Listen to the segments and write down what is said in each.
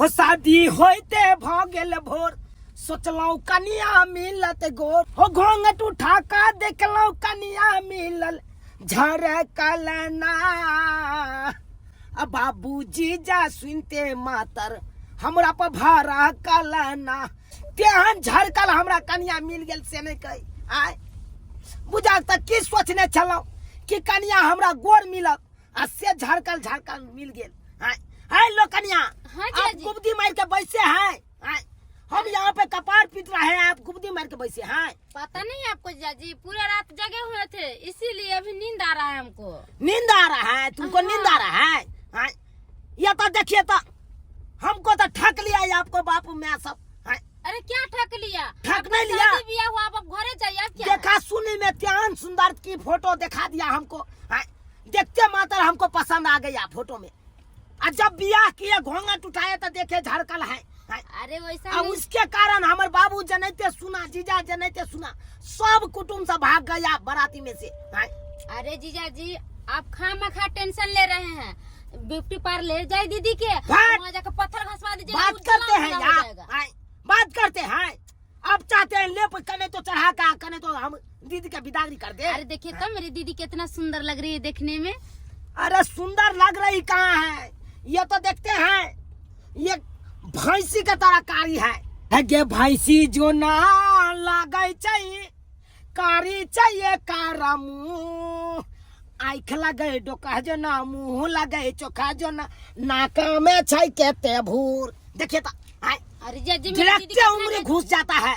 हो शादी होइते भ गेल भोर, सोचलहुँ कनिया मिलत गोर, हो घोंघट उठा का देखलहुँ कनिया मिलल झरकल ना। आ बाबूजी जा सुनते मातर हमरा पर भारा कलना, तेहन झरकल हमरा कनिया मिल गेल से नहीं कही। आय बुझा तऽ की सोचने छलहुँ कि कनिया हमरा गोर मिलत, आ से झरकल झरकल मिल गेल। आय हाय लो कनिया, हाँ जी, आप हाँ जी। गुबदी मार के बैसे हैं। आय हम यहाँ पे कपार पीट रहे हैं, आप गुबदी मार के बैसे हैं। पता नहीं आपको जीजाजी, पूरा रात जगे हुए थे इसीलिए अभी नींद आ रहा है हमको। नींद आ रहा है तुमको? नींद आ रहा है? हाँ? ये तो देखिए, तो हमको तो ठक लिया है आपको बापू मैं सब। हाँ? अरे क्या ठक लिया? ठक आपका नहीं लिया। शादी ब्याह हुआ, आप अब घरे जाइए, आप क्या देखा सुनी में त्यान सुंदर की फोटो दिखा दिया हमको। हाँ? देखते मात्र हमको पसंद आ गया फोटो में, और जब बियाह किए घोंघट उठाए तो देखे झरकल है। हाँ? अरे वैसा आ नहीं। उसके कारण हमर बाबू जनैते सुना, जीजा जनैते सुना, सब कुटुम्ब से भाग गया बराती में से। हाँ? अरे जीजा जी, आप खामा खा टेंशन ले रहे हैं। ब्यूटी पार्लर जाए दीदी के, बात- वहाँ जाकर पत्थर घसवा दीजिए, बात उजला करते हैं उजला हो यार। जाएगा। हाँ, बात करते हैं। अब चाहते हैं लेप कने तो चढ़ा का कने तो हम दीदी का बिदागरी कर दे। अरे देखिए तो मेरी दीदी कितना सुंदर लग रही है देखने में। अरे सुंदर लग रही कहाँ है, ये तो देखते हैं ये भैंसी के तरह कारी है। गे भैंसी जो ना लागे चाहिए कारी चाहिए कारा मुंह, आँख लगे डोका जो ना, मुंह लगे चोखा जो ना, नाक में छै के ते भूर। देखिए तो आय, अरे जीजा जी, मेरी दीदी डायरेक्टे कितना उंगली घुस जाता है,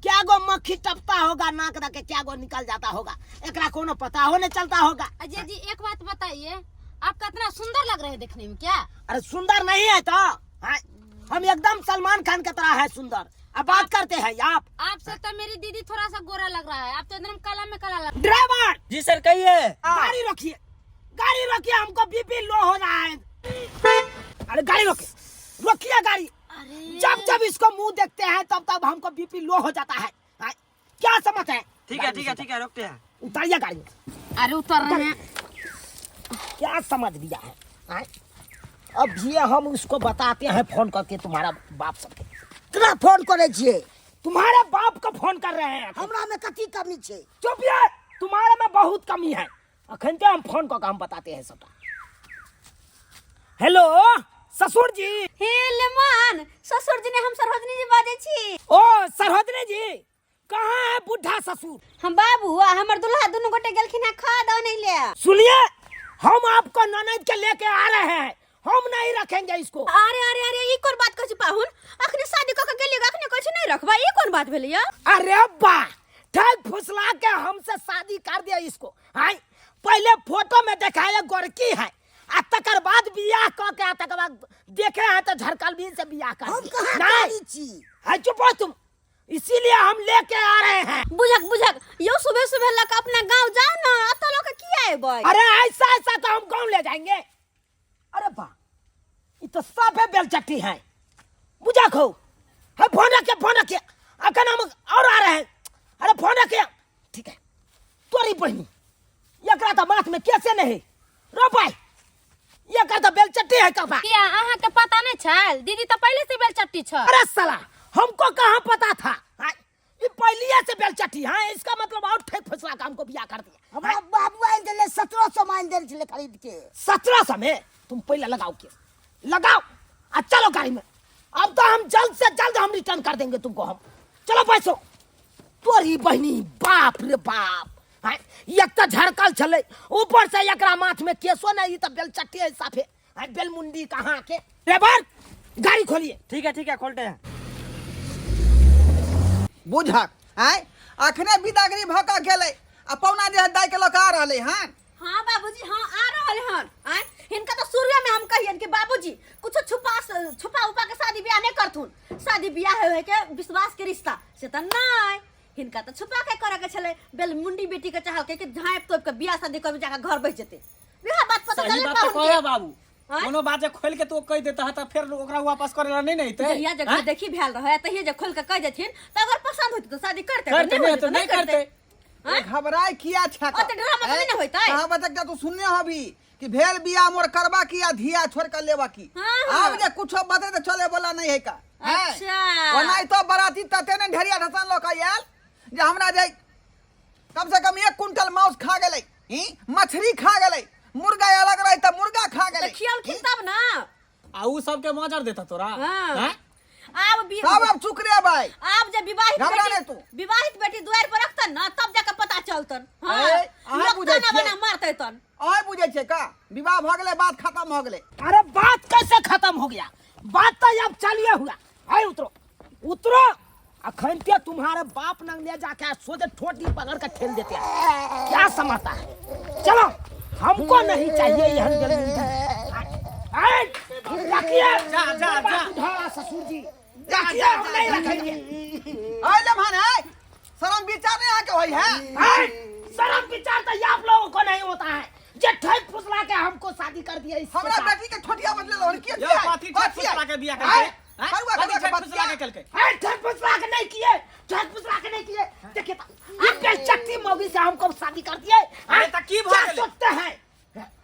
क्या गो मक्खी टपता होगा नाक दके, क्या गो निकल जाता होगा, एकरा कोनो पता हो नहीं चलता होगा। अजय जी एक बात बताइए, आप कितना सुंदर लग रहे हैं देखने में। क्या? अरे सुंदर नहीं है तो हाँ, हम एकदम सलमान खान के तरह है सुंदर। अब बात करते हैं आप। आपसे तो मेरी दीदी थोड़ा सा गोरा लग रहा है, आप तो एकदम काला में काला लग। ड्राइवर जी सर कहिए। गाड़ी रोकिए, गाड़ी रोकिए, हमको बीपी लो हो रहा है। अरे गाड़ी रोकिए, रोकिए गाड़ी। अरे जब जब इसको मुंह देखते हैं तब तब हमको बीपी लो हो जाता है। हाँ, क्या समझ है? ठीक है ठीक है ठीक है, रोकते हैं। उतारिए गाड़ी में। अरे उतर रहे हैं। क्या समझ लिया है? हाँ? अब ये हम उसको बताते हैं फोन करके, तुम्हारा बाप सबके केकरा फोन करे छियै? तुम्हारे बाप को फोन कर रहे हैं। हमरा में कथी कमी छै? चुप यार, तुम्हारे में बहुत कमी है। अखन ते हम फोन कऽ के हम बताते हैं सबटा। हेलो ससुर जी। हे लेमन, ससुर जी ने हम सरोजनी जी बाजै छी। ओ सरोजनी जी, कहाँ है बुढ़ा ससुर? हम बाबू आ हमर दुल्हा दुनू गोटे गेलखिन हैं खाद आनै ले। सुनिए, हम आपको ननद के लेके आ रहे हैं, हम नहीं रखेंगे इसको। अरे अरे अरे, ई कोन बात कहै छी पाहुन? अखने शादी क के गेलियै, अखने कहै छी नहीं रखबा, ई कोन बात भेलै यौ? अरे बा, ठग फुसला के हमसे शादी कर दिया इसको। हाय, पहले फोटो में दिखाया गोरकी है, आ तकर बाद बियाह क के, आ तकर बाद देखे हैं तो झरकल से बियाह कर हम दिया। कहाँ नहीं। कारी छी? हाय, चुप हो तुम, इसीलिए हम लेके आ रहे हैं। बुझक बुझक यो, सुबह सुबह लक अपना गांव जाओ ना, अतः लोग किया अयबै? अरे ऐसा ऐसा तो हम गांव ले जाएंगे। अरे बा, ये तो साफे बेलचट्टी है। बुझा खो है, फोन रखे, फोन रखे, अखन हम और आ रहे हैं। अरे फोन रखे, ठीक है। तोरी बहनी, एकरा तो माथ में कैसे नहीं रो भाई, एकरा तो बेलचट्टी है कपा। किया अहाँ के पता नहीं छल? दीदी तो पहले से बेलचट्टी छल। अरे साला, हमको कहाँ पता था? हाँ, ये पहले से बेलचट्टी है, इसका मतलब और ठेक फसला का हमको बियाह कर दिया। हमरा बाबू आनि देले 1700 मान देल छलै खरीद के। 1700 में तुम पहले लगाओ केस, लगाओ आ चलो गाड़ी में। अब तो हम जल्द से जल्द हम रिटर्न कर देंगे तुमको हम। चलो पैसो तोरी बहनी, बाप रे बाप। हाँ, एक तो झड़कल छलै, ऊपर से एकरा माथ में केसो नहीं, तो बेलचट्टी है साफे। हाँ, बेलमुंडी कहाँ के। ड्राइवर गाड़ी खोलिए। ठीक है ठीक है, खोलते हैं। बुझक आय, अखने बिदागरी भऽ कऽ गेलै आ पौना जे दाइ के लऽ कऽ आ रहलै हन। हाँ बाबूजी, हाँ आ रहल हन। आय हिनका तो शुरुए में हम कहियन कि बाबूजी कुछ छुपा छुपा उपा के शादी ब्याह नहीं करथुन, शादी ब्याह होय के विश्वास के रिश्ता से त नहीं, हिनका तो छुपा के करे के छलै। बेलमुंडी बेटी के चाहलकै कि झाँप तोप के बियाह शादी कर जाके घर बैठ जेतै। वएह बात पता सही चलै बात तो पाहुन कहे के। बाबू। आँय? कोनो बात जे खोल के तू कह देता है त फेर ओकरा वापस करे ला नहीं नहीं ते। जहिया जगह देखी भेल रहे तहिया जे खोल के कह देथिन त अगर पसंद होते त शादी करते, करते, नहीं नहीं होते तो त नहीं करते। आँय? घबराय किया छै? ओते ड्रामा तऽ नहि ने होइतै। कहावत एकटा तू सुनने हबी कि भेल बियाह मोर करबा की आ धिया छोड़ कर लेबा की। हाँ, हाँ। आब जे कुछो बते त चले वाला नहीं है का। हैं? अच्छा। ओनाहि तो बराती तते ने ढेरिया ढसान लऽ के आयल जे हमरा जे कम से कम 1 क्विंटल मांस खा गेलै, ही मछली खा गेलै, मुर्गा अलग रहे त मुर्गा खा तऽ गेलै। खियलखिन तब ना। आ उ सबके मजर देता तोरा? हाँ। हैं? आब बि- सब अब चुक रे भाई। आब जे विवाहित घबरा बेटी नहीं तू। विवाहित बेटी दुआर पर रखतन ना तब जाके पता चलतन। हाँ, ए, अहाँ लोग बुझै ताना छियै? बना मारतै तन। अहाँ बुझै छियै का विवाह भऽ गेलै बात खत्म भऽ गेलै? अरे बात कैसे खत्म हो गया? बात तो अब चालू हुआ है। उतरो उतरो, अखन के तुम्हारे बाप नंग ले जाके सोचे ठोटी पकड़ के ठेल देते हैं। क्या समझता है? चलो हमको नहीं चाहिए यह रखिए। जा, जा, जा। उठा ससुर जी, रखिए, हम नहीं रखेंगे। आइ ले भान है, शरम विचार नहीं आके होई है। आए, शर्म विचार तो ये आप लोगों को नहीं होता है। जे ठेक फुसला के हमको शादी कर दिया इसके हमरा साथ। बेटी के ठोटिया बदले लोन के यो कथी ठेक फुसला के बियाह करके? हैं? करुआ कथी करुआ के ठेक बात फुसला के किया? केलकै? अरे ठेक फुसला के नहीं किए, ठेक फुसला के नहीं किए। देखिए तो, ये बेइज्जती मौगी से हमको शादी कर दिए। अरे तो की भऽ क्या गेलै? सोचते हैं?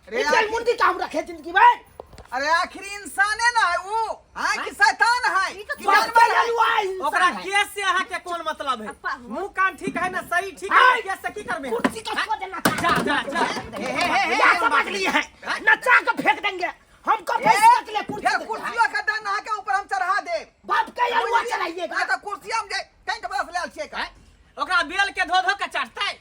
अरे ये आखिर- मुंडी का हम रखे जिंदगी में? अरे आखिर इंसान है ना है वो, हाँ कि शैतान है कि बाप जानवर के है? ललुआ इंसान ओकरा है। केस से अहाँ के कोन मतलब है? अप्पा, मुंह कान ठीक है ना, शरीर ठीक है हाँ। ना, केस से की करबे? कुर्सी का सो देना था। जा जा जा। हे, हे, हे, हे, क्या हे, समझ लिए है? नचा के फेंक देंगे हमको ए, पैसे के लिए कुर्सी फिर देते हैं। कुर्सियों का दंड अहाँ के ऊपर हम चढ़ा देब। बाप के ललुआ चलाइएगा। ना तो कुर्सी हम जे कहीं के बस लेल छियै का? हैं? ओकरा बेल के धो धो के चढ़तै?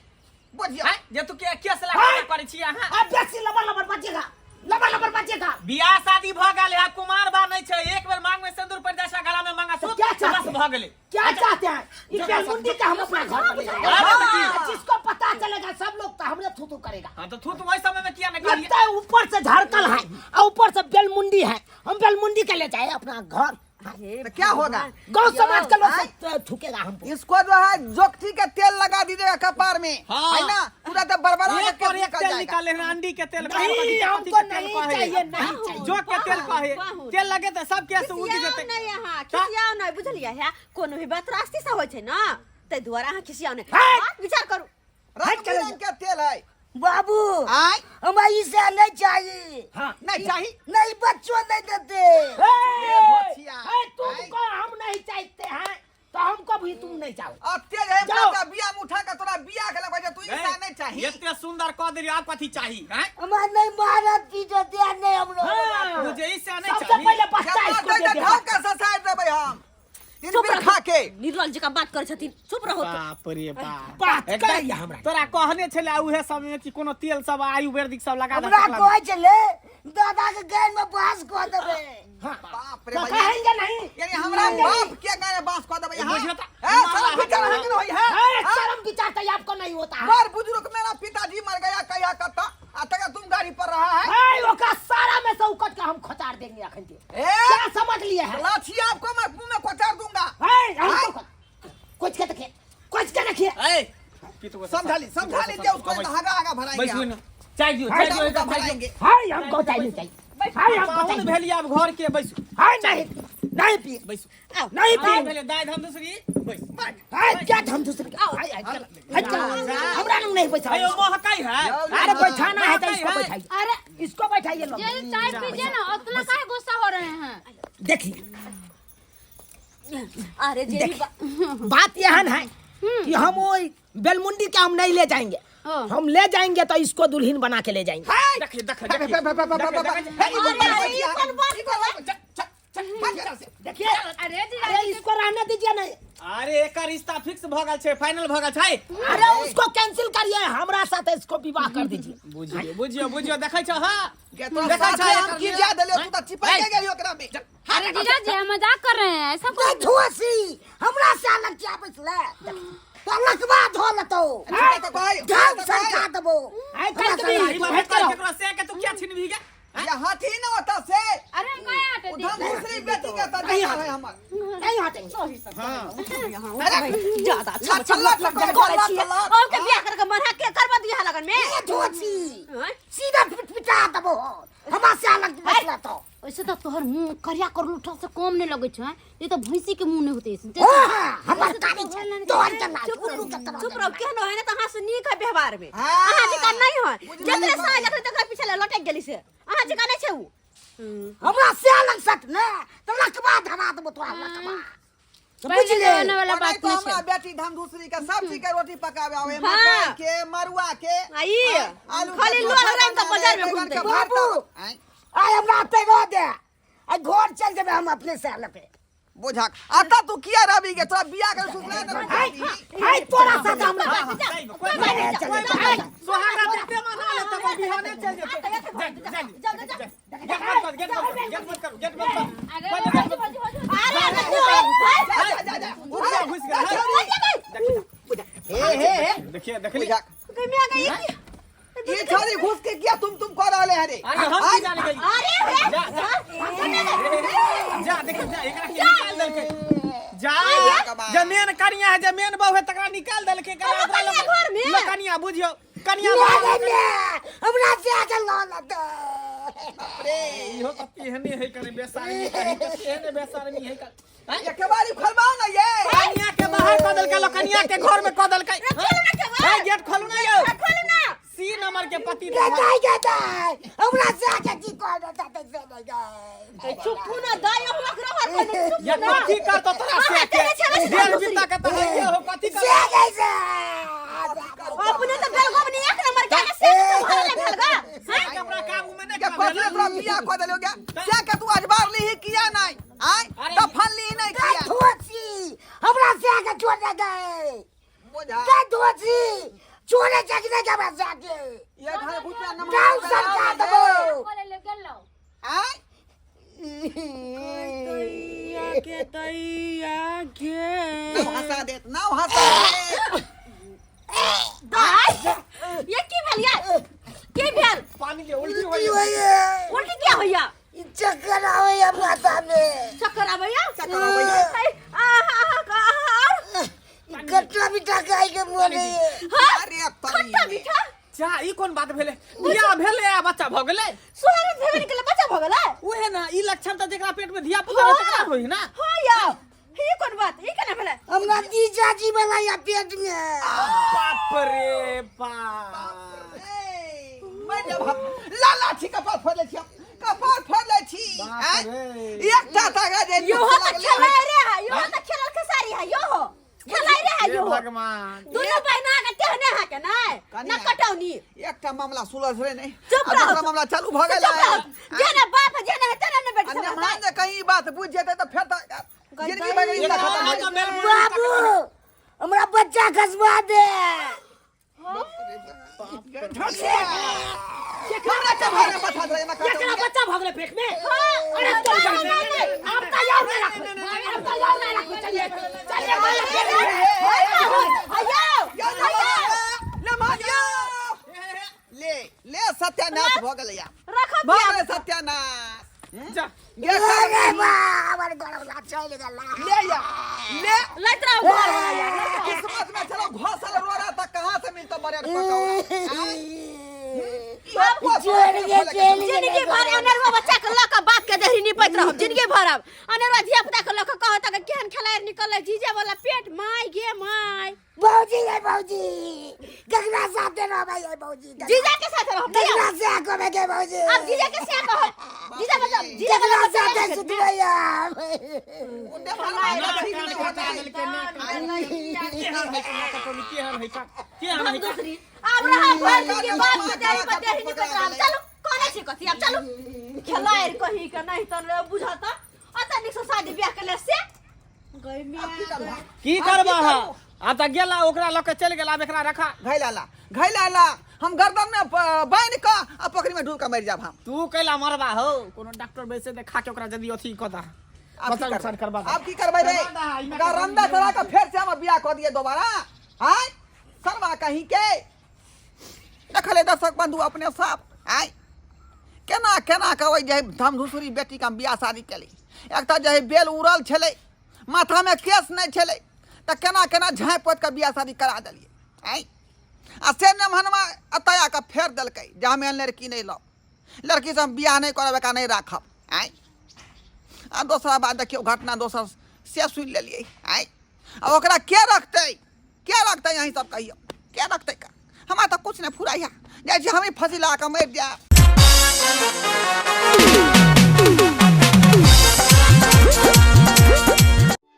बुझियौ। हैं? जे तू के केस लगा हैं? करै छी अहाँ? अब बेसी लबर लबर बजेगा, लबर लबर बजेगा। बियाह शादी भऽ गेल है, कुमार बा नहीं छै, एक बेर मांग में सिंदूर पड़ि जाइ छै, गला में मंगा तो सूत क्या तऽ चाहते बस हैं? भऽ गेलै। क्या चाहते हैं? ये बेलमुंडी का हम अपना घर में ले जाएंगे। अरे तो की? हाँ, जिसको पता चलेगा सब लोग तो हमने थू थू करेगा। हाँ तो थू तू वही समय में किया नहीं कहलियै? लगता है ऊपर से झारकल है और ऊपर से बेलमुंडी है, हम बेलमुंडी के ले जाए अपना घर। तो क्या होगा? गांव समाज के लोग आय। सब थूकेगा हमको। इसको जो है जोकठी के तेल लगा दीजिएगा कपार में। हाँ। है ना, पूरा तो बरबरा एक के पर एक निकल तेल जाएगा। निकाले हैं, अंडी के तेल कहे, नहीं, कथी के हमको तेल नहीं कहे। चाहिए, नहीं चाहिए। जोक के तेल कहे, बाहुन। तेल लगे तऽ सब केस उगि खिसियाउ जेतै। नहि अहाँ, खिसियाउ नहि, बुझलियै है? कोनो भी बात रास्ते से होइ छै ना, ताहि दुआरे अहाँ खिसियाउ नहि। है। बात विचार करू। रंग बिरंग के तेल है। बाबू आय हमरा इसे नहीं चाहिए। हाँ। नहीं चाहिए? नहीं, बच्चों नहीं देते। ए, भोचिया। ए, तुमको हम नहीं चाहते हैं तो हमको भी तुम नहीं चाहो। अब तेज है, जाओ। तोरा बिया में उठा के तोरा बिया के लगै छै, तू इंसान नहीं चाहिए। एते सुंदर कऽ देलियै, आब कथी चाही? हैं? हमरा नहीं मारत पीटत दिया नहीं हम लोग। हाँ। मुझे इससे नहीं सबसे चाही। पहले बच्चा जब इसको मारतै दे तऽ देगा। ढाक के ससारि देबै हम। तीन चुप बेर रहो। खा के। निर्लज जकाँ बात करै छथिन, चुप रहो तो। बाप रे बाप। बात एकदम करैया हमरा। तोरा कहने छलै उहे समय में कि कोनो तेल सब आयुर्वेदिक सब लगा दे हमरा तकरा। कहै छलै दादा के गाय में बांस कह देबै। हाँ। बाप रे तो भैया। कहेंगे नहीं, यानी हमरा बाप के गाय में बांस कह देबै यहाँ। बुझियौ तऽ- ए, शरम विचार अहाँके नहि होइ है? अरे हाँ? शर्म विचार तो आपको नहीं होता है। बड़ बुजुर्ग मेरा पिताजी मर गया कहिया कत्ता, आ तकर तुम गाड़ी पर रहा है। ए, ओकरा सारा में से उकट के हम खोचार देंगे अखन के। ए, क्या समझ लिए है? लाठी आपको मैं मुंह में खोचार दूंगा। ए, हमको कुछ के देखिए, कुछ के देखिए। ए, पितुआ से समझा ली, समझा लीजिए उसको, आगा आगा भराएंगे बैसू हम। ने। चाय दियौ, चाय दियौ, आगा चाय दियौ। भराएंगे। हाय, हमको चाहिए, चाहिए। हाय, हमको पाहुन चाहिए। भेलियै आब घर के, बैसू। हाय, नहीं, नहीं पिए। बैसू। नहीं पाहुन पिए। भेलियै, दाय धम दूसरी, बैसू। हाय, क्या हम दूसरे के- हाय, हाय, चल, हाय, चल। हमरा नहीं नहीं पैसा। अयो महकै है। अरे बैठाना है तो इसको है। बैठाइए। अरे इसको बैठाइए लोग। ये चाय पीजिए ना, उतना काहे गुस्सा हो रहे हैं? देखिए अरे जे भी बात यहन है कि हम वो बेलमुंडी के हम नहीं ले जाएंगे। हाँ। हम ले जाएंगे तो इसको दुल्हन बना के ले जाएंगे। देखिए, देखिए, बे, देखिए। बे, बे, बे, बे, बे, बे, हे, ई कोन बात अरे, ई है? कोन बात ई कोन बात? चल, चल, चल, भाग यहाँ से। देखिए, अरे जी, अरे इसको रहने दीजिए नहीं। अरे एकर रिश्ता फिक्स भऽ गेल छै, फाइनल भऽ गेल छै। अरे उसको कैंसिल करिए, हमरा साथ इसको विवाह कर दीजिए। बुझियो बुझियो बुझियो, देखै छौ हां? गे, तोरा देखै साथे छौ हम एकर की लीला? जा देलियौ, तू तऽ चिपैक गेलियौ ओकरा में। अरे जीजा जी हम मजाक कर रहे हैं, ऐसा नहीं कौन? धोसी हमरा से अलग क्या बैठले तो लकवा धो लेतो। चिपैक तऽ कहै, ढंग तऽ सरका कहै। देबो। आइ कल ई कभी बात भेट करो। केकरो से के तू क्या छिनबी गे? ये हाथी न होता से। अरे हम कहाँ आते उधम दूसरी बेटी के तऽ नहीं जाता हाथी। है हमर। नहीं हटेंगे। ज्यादा लत, लत, लत, करै लत, छियै। लत। और के बियाह करके मना के करबा दिया लगन में? ये धोसी आँय? सीधा पिटपिटा देबो, हमरा से अलग बैठले तो। वैसे तो तोहर मुंह करिया कर लूठा से कम नहीं लगे छै ये तो भैंसी के मुंह नहीं होते ऐसे। हाँ, हमर कारी छै तोहर चला चुप उल्लू के तरह चुप रहो, केहनो है ना त अहाँ से नीक है व्यवहार में। हाँ। अहाँ जकाँ नहीं है, बुझलियै जकरे बात। साँझ जकरे तकरे पीछे ले लटक गेली से अहाँ जकाँ नहीं छै उ। हमरा से अलग सट ने तो लकवा धरा देबो तोरा लकवा तो पहिले बुझले जमाना वाला ओनाहि बात तो नहीं हमरा छै। बेटी धम दूसरी के सब चीज के रोटी पकावे आवे, हाँ। मकई के, मरुआ के, आई आलू के खाली चोखा लोल राम के बनावे, बाजार में बैगन घूमते के भरता। बाबू। आँय, आय हमरा पे रह दे, आय घर चल जेबे हम अपने से अलग पे। बुझक आता तू किया रवि के तोरा बियाह के सुतला न हाय हाय तोरा साथ हमरा कोई बात नहीं, कोई बात नहीं। सोहाग रात देखते मना ले तब बिहाने चल जेते। जा जा जा, गेट बंद कर, गेट बंद कर, गेट बंद कर, गेट बंद कर। अरे बंद कर, गेट बंद कर। अरे जा जा जा जा घुस गया, घुस गया। हे हे हे देखिए देखली। बुझक ये छोरी घुस के किया तुम तुम कर रहले हरे? अरे हम की जाने गई। अरे हे जा जा जा, देखिए जा, एकरा के निकाल देलकै। जा, जमीन कनिया है, जमीन बहु है, तकरा निकाल देलकै। एकरा ओकरा कनिया घर में? लोग कनिया बुझियो, कनिया ले बाहर ले हमरा से आके ल ल दे। रे इहो तो केहने है करे बेसारमी, कहीं तो केहने बेसारमी है कर। एक बारी खोलबाओ ना ये। कनिया के बाहर कऽ देलकै लोग, कनिया के घर में कऽ देलकै। ए, गेट खोलू ना यौ। खोलू ना। सी नंबर के पति गे दाई, गे दाई, हमरा से आके की कर दे ते से नहीं गए। चुप ना दाई, हम ओकरा हर कोई चुप या ना। कथी करतो तोरा से के? तेरे छेबै छै डेढ़ दूसरी। बीता के तो है हो, कथी से करतो? गई से अपने तो बेलगोब नहीं एक नंबर के से तो भरले भेल गा। से के अपना काबू में नहीं के कथी तोरा बियाह कऽ देलौ गे से के तू अजबार लीही किया नहीं आय? अरे दफन लीही नहीं किया? धोची हमरा से आके छोड़ दे गए। बुझा के धोची छोड़े जगने के हमरा से आके ये घर घुटिया नमः गाँव सरकार देबो। बोले ले गेलो। आय के दैया गे नाव हंसा देत, नाव हंसा देत। दाई ये की भेल यार, की भेल? पानी के उल्टी उल्टी होई। होइए। उल्टी क्या होइया? चक्कर आवे माथा में। चक्कर आबैया? चक्कर आबैया। आहा आहा आहा। खट्टा मीठा खाई के मोन है। हाँ, अरे खट्टा मीठा। जा, ई कोन बात भेलै? बियाह भेलै आ बच्चा भऽ गेलै? सोहाग भेबे निकले बच्चा भऽ गेलै। उहे ना, ई लक्षण तऽ जेकरा पेट में धिया पुता रहै तकरा होई ना। हाँ यौ, ई कोन बात, ई केना भेलै? हमरा जीजा जी वाला या पेट में। बाप रे बाप। ए, मैं जब लाला छी कपार फोड़ लै छी हम, कपार फोड़ लै छी। बाप आँय? रे। एकटा तागा जे यो हो तऽ लागलै। खेलाय रे है, यो हो तऽ खेलल खेसारी है, यो हो खेलाय रे है, हे यो हो। भगवान। दुनू बहिना के तेहने है के नहि कनिया। न कटौनी। एकटा मामला सुलझले नहीं, चुप आ रहो। दूसरा मामला चालू भऽ गेलै। चुप रहो, जेना बाप है, जेना है तेना ने बेटी आ सब मेहमान जे कहीं ई बात बुझि जेतै तऽ फेर तऽ जिंदगी भरि रिश्ता खतम भऽ जेतै। बाबू हमरा बच्चा खसवा दे। हमरा के भाई ने पठा देलै, हमरा एकरा कटौनी। बच्चा भऽ गेलै पेट में। अरे तो आप तैयार नहीं रखो, आप तैयार नहीं रखो। चलिए चलिए हयौ यौ नमः, यौ। ले ले, सत्यानाश भऽ गेलै या। रखो। भऽ गेलै सत्यानाश। जा। गे अरे बा हमर गरम चलि गेला। ले या ले। लैत रहो घर वाला यार। किस्मत में चलो घोंसल रो रहा था, कहाँ से मिलता बड़े पकौड़ा? छोड़ के चलि जिंदगी भर अनरवा बच्चा के लऽ के बाप के देहरी निपैत रहब जिंदगी भर। अब अनरवा धिया पुता के लऽ के कहत कि केहन खेलाड़ निकललै जीजे वाला पेट, माय गे माय। भौजी गे भौजी, ककरा साथे रहबै गे भौजी? जीजा के साथ रहब नहीं। ककरा से कहबै गे भौजी? अब जीजा के से कहब, जीजा बच्चा, जीजा ककरा वाला बच्चा साथे नहीं। सुतबै आब? ना कान कटा देलकै ना कान। केहन है ना कटौनी, केहन है का, केहन है का? दूसरी अब रहा भर जिंदगी बाप के देहरी पर देहरी निपैत रहब। चलू कोने छी कथी, अब चलू। खेलाड़ कही के नहीं त बुझत अत नीक से शादी बियाह के ले से गई मिया। की करबा हा? आब तऽ गेला, ओकरा लऽ के चलि गेला, आब एकरा रखा। घैला ला, घैला ला, हम गर्दन में बान्हि कऽ आ पोखरि में डूब कऽ मरि जायब हम। तू कैला मरबा हो? कोनो डॉक्टर बैसे देखा के ओकरा जल्दी अथी कऽ दा, आब की बच्चा नुकसान करबै? करबा दा। आब की करबै रे? करबा दा, इना अगर रंदा चढ़ा कऽ फेर से हम बियाह कऽ दिए दोबारा आय शर्मा कहीं के। देखले दर्शक बंधु अपने सब आय केना केना के ओहि जे धमधुसुरी बेटी के हम बियाह शादी केली। एक तऽ जे बेल उड़ल छलै, माथामे केस नहि छलै, तऽ केना केना झाँपि पोति कऽ बियाह शादी करा देलियै आँय। आ से नमहनमा एतऽ आकऽ फेर देलकै जे हम एहन लड़की नहि लब, लड़कीसँ हम बियाह नहि करब, एकरा नहि राखब। आँय। आ दोसरा बात देखियौ, घटना दोसर से सुनि लेलियै। आँय, आ ओकरा के रखतै, के रखतै, अहीं सब कहियौ के रखतै? का हमरा तऽ किछु नहि फुराइया, जाइ छी हमही फँसी लगा कऽ मरि जायब।